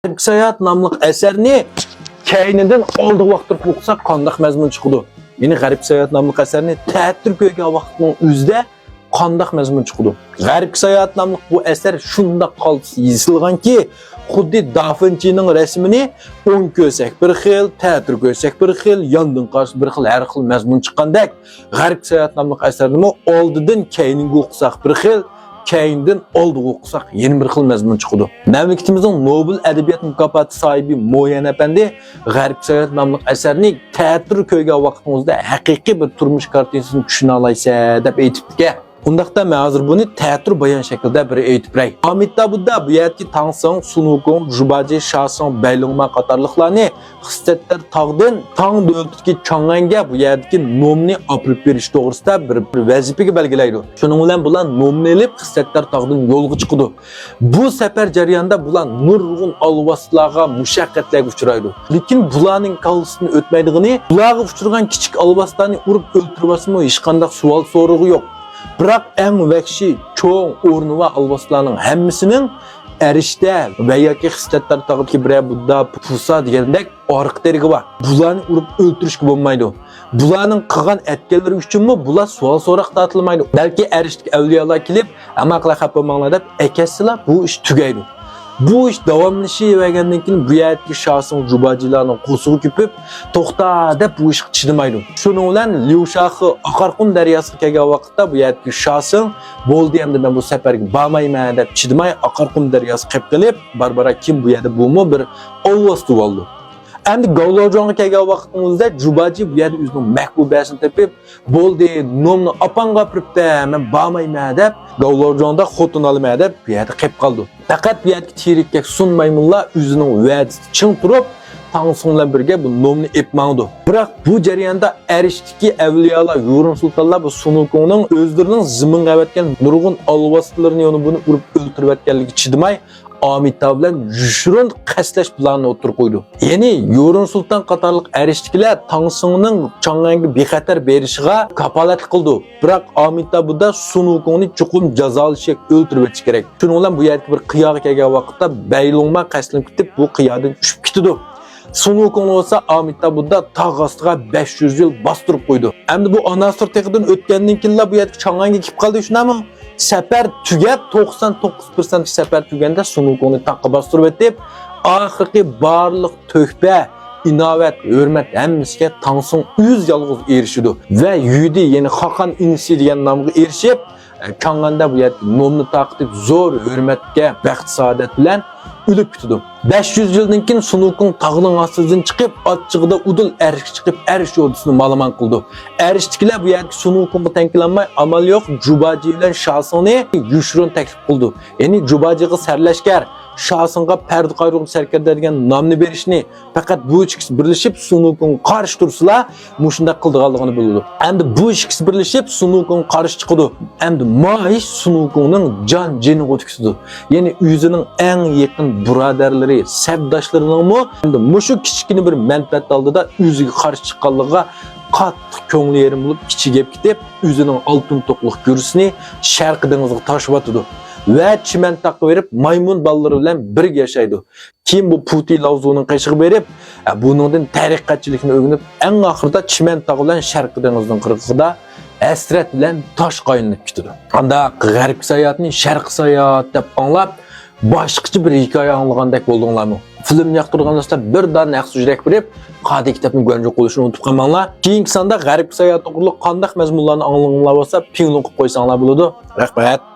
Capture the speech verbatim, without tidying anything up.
غەربكە ساياھەت ناملىق ئەسەرنى كەينىدىن ئالدىغا ۋاقتۇرۇپ ئوقۇساق قانداق مەزمۇن چىقىدۇ؟ يەنى غەربكە ساياھەت ناملىق ئەسەرنى تەتۈر كۆرگەن ۋاقىتنىڭ ئۆزىدە قانداق مەزمۇن چىقىدۇ؟ غەربكە ساياھەت ناملىق بۇ ئەسەر شۇنداق قالتىس يېزىلغانكى، خۇددى دافىنچىنىڭ رەسىمىنى ئوڭ كۆرسەك بىر خىل، تەتۈر كۆرسەك بىر خىل، ياندىن قارىسا بىر خىل، ھەر خىل مەزمۇن چىققاندەك، غەربكە ساياھەت ناملىق ئەسەرنىمۇ ئالدىدىن كەينىگە ئوقۇساق بىر خىل، كەينىدىن ئالدىغا ئوقۇساق يەنە بىر خىل مەزمۇن چىقىدۇ. مەملىكىتىمىزنىڭ نوبېل ئەدەبىيات مۇكاپاتى ساھىبى مو يەن ئەپەندى غەربكە ساياھەت ناملىق ئەسەرنى تەتۈر كۆرگەن ۋاقتىڭىزدا ھەقىقىي بىر تۇرمۇش كارتىنىسىنى چۈشىنەلەيسەن دەپ ئېيتىپتىكەن. ئۇنداقتا مەن ھازىر بۇنى تەتۈر بايان شەكلىدە بىر ئېيتىپ بېرەي. ئامىتابۇددا بۇ يەردىكى تاڭسىڭ، سۇنۇكۇڭ، ژۇباجى، شاسىڭ، بەيلۇڭما قاتارلىقلارنى خىستەتلەر تاغدىن تاڭ دۆلىتىدىكى چاڭئەنگە بۇ يەردىكى نومنى ئاپىرىپ بېرىش توغرىسىدا بىر، بىر ۋەزىپىگە بەلگىلەيدۇ. شۇنىڭ بىلەن بۇلار نومنى ئېلىپ خىستەتلەر تاغدىن يولغا چىقىدۇ. بۇ سەپەر جەريانىدا بۇلار نۇرغۇن ئالۋاستىلارغا، مۇشەققەتلەرگە ئۇچرايدۇ. لېكىن بۇلارنىڭ كاللىسىدىن ئۆتمەيدىغىنى، بۇلارغا ئۇچرىغان كىچىك ئالۋاستىلارنى ئۇرۇپ ئۆلتۈرۈۋەتسىمۇ ھېچقانداق سوئال سورىقى يوق. بىراق ئەڭ ۋەھشىي، چوڭ، ئورنىۋار ئالۋاستىلارنىڭ ھەممىسىنىڭ ئەرشتە ۋە ياكى خىستەتلەر تاغىدىكى بىرەر بۇددا، پۇسا دېگەندەك ئارقا تېرىكى بار. بۇلارنى ئۇرۇپ ئۆلتۈرۈشكە بولمايدۇ. بۇلارنىڭ قىلغان ئەتكەنلىرى ئۈچۈنمۇ بۇلار سوئال سوراق تارتىلمايدۇ. بەلكى ئەرشتىكى ئەۋلىيالار كېلىپ، ئاماقىلار خەپ بولماڭلار دەپ ئەكەتسىلا، بۇ ئىش تۈگەيدۇ. بۇ ئىش داۋاملىشىۋەرگەندىن كېيىن بۇ يەردىكى شاسىڭ جۇباجىلارنىڭ قورسىقى كۆپۈپ، توختا دەپ بۇ ئىشقا چىدىمايدۇ. شۇنىڭ بىلەن ليۇشاخې ئاقارقۇم دەرياسىغا كەلگەن ۋاقىتتا بۇ يەردىكى شاسىڭ بولدى، ئەمدى مەن بۇ سەپەرگە بارمايمەن دەپ چىدىماي ئاقارقۇم دەرياسىغا قېپىپ قېلىپ، بارا-بارا كېيىن بۇ يەردە بۇمۇ بىر ئالۋاستى بولىدۇ. ئەمدى گاۋلاۋجۇاڭغا كەلگەن ۋاقتىمىزدا جۇباجى بۇ يەردە ئۆزىنىڭ مەھبۇبەسىنى تېپىپ، بولدى، نومنى ئاپاڭغا ئاپىرىپ بەر، مەن بارمايمەن دەپ، گاۋلاۋجۇاڭدا خوتۇن ئالىمەن دەپ بۇ يەردە قېلىپ قالىدۇ. پەقەت بۇ يەردىكى تېرىككەك سۇن مايمۇنلار ئۆزىنىڭ ۋەدىسىدە چىڭ تۇرۇپ، تاڭسىڭ بىلەن بىرگە بۇ نومنى ئېلىپ ماڭىدۇ. بىراق بۇ جەرياندا ئەرشتىكى ئەۋلىيالار، يۇرۇن سۇلتانلار بۇ سۇنۇكۇڭنىڭ ئۆزلىرىنىڭ زېمىنغا ئەۋەتكەن نۇرغۇن ئالۋاستىلىرىنى، يەنە بۇنى ئۇرۇپ ئۆلتۈرۈۋەتكەنلىكىگە چىدىماي، ئامىتاب بىلەن يوشۇرۇن قەستلەش پىلانىنى ئوتتۇرىغا قويىدۇ. يەنى يۇرۇن سۇلتان قاتارلىق ئەرشتىكىلەر تاڭسىڭنىڭ چاڭئەنگە بىخەتەر بېرىشىغا كاپالەتلىك قىلىدۇ. بىراق ئامىتابۇدا سۇنۇكۇڭنى چوقۇم جازالىشى ياكى ئۆلتۈرۈۋېتىشى كېرەك. شۇنىڭ بىلەن بۇ يەردىكى بىر قىياغا كەلگەن ۋاقىتتا بەيلۇڭما قەستلىنىپ كېتىپ، بۇ قىيادىن چۈشۈپ كېتىدۇ. سۇنۇكۇڭنى بولسا ئامىتابۇدا تاغ ئاستىغا بەش يۈز يىل باستۇرۇپ قويىدۇ. ئەمدى بۇ ئاناسىر تېغىدىن ئۆتكەندىن كېيىنلا بۇ يەردىكى چاڭئەنگە كېلىپ قالدى، شۇنداقمۇ؟ سەپەر تۈگەپ، توقسان توققۇز پىرسەنت سەپەر تۈگەندە سۇنۇكۇڭنى تاغقا باستۇرۇۋېتىپ، ئاخىرقى بارلىق تۆھپە، ئىناۋەت، ھۆرمەت ھەممىسىگە تاڭسىڭ ئۆزى يالغۇز ئېرىشىدۇ ۋە يۈدى، يەنى خاقان ئىنىسى دېگەن نامغا ئېرىشىپ، چاڭئەندە بۇ يەردە نومنى تارقىتىپ، زور ھۆرمەتكە، بەخت-سائادەت بىلەن ئۆلۈپ كېتىدۇ. بەش يۈز يىلدىن كېيىن سۇنۇكۇڭ تاغنىڭ ئاستىدىن چىقىپ، ئاچچىقىدا ئۇدۇل ئەرشكە چىقىپ، ئەرش ئوردىسىنى مالىمان قىلىدۇ. ئەرشتىكىلەر بۇ يەردىكى سۇنۇكۇڭغا تەڭ كېلەلمەي، ئامال يوق، جۇباجى بىلەن شاسىڭنى يوشۇرۇن تەكلىپ قىلىدۇ. يەنى جۇباجىغا سەرلەشكەر، شاسىڭغا پەردە قايرۇغۇچى سەركەردە دېگەن نامنى بېرىشنى، پەقەت بۇ ئىككىسى بىرلىشىپ سۇنۇكۇڭغا قارشى تۇرسىلا، مۇشۇنداق قىلىدىغانلىقىنى بىلىدۇ. ئەمدى بۇ ئىككىسى بىرلىشىپ سۇنۇكۇڭغا قارشى چىقىدۇ. ئەمدى ماھىش سۇنۇكۇڭنىڭ جان جېنىغا تۈكىسىدۇ. يەنى ئۆزىنىڭ ئەڭ يېقىن بۇرادەرلىرى، سەپداشلىرىنىڭمۇ ئەمدى مۇشۇ كىچىككىنە بىر مەنپەئەت ئالدىدا ئۆزىگە قارشى چىققانلىقىغا قاتتىق كۆڭلى يېرىم بولۇپ، ئىچى كېپىپ كېتىپ، ئۆزىنىڭ ئالتۇن توقلۇق گۆرۈسىنى شەرقىي دېڭىزغا تاشلىۋاتىدۇ ۋە چىمەن تاغقا بېرىپ، مايمۇن بالىلىرى بىلەن بىرگە ياشايدۇ. كېيىن بۇ پۇتى لاۋزۇنىڭ قېشىغا بېرىپ، ئە، بۇنىڭدىن تەرىقەتچىلىكنى ئۆگىنىپ، ئەڭ ئاخىرىدا چىمەن تاغ بىلەن شەرقىي دېڭىزنىڭ قىرغىقىدا ھەسرەت بىلەن تاشقا ئايلىنىپ كېتىدۇ. قانداق غەربكە ساياھەتنى شەرققە ساياھەت دەپ ئاڭلاپ، باشقىچە بىر ھېكايە ئاڭلىغاندەك بولدۇڭلارمۇ؟ فىلىمنى ياقتۇرغان دوستلار بىر دانە ئەخسۇ يۈرەك بېرىپ، قادىر كىتابنى گۇەنجۇ قويۇشنى ئۇنتۇپ قالماڭلار. كېيىنكى ساندا غەربكە ساياھەت توغرۇلۇق قانداق مەزمۇنلارنى ئاڭلىغۇڭلار بولسا، پىڭلۇن قىلىپ قويساڭلار بولىدۇ. رەھمەت.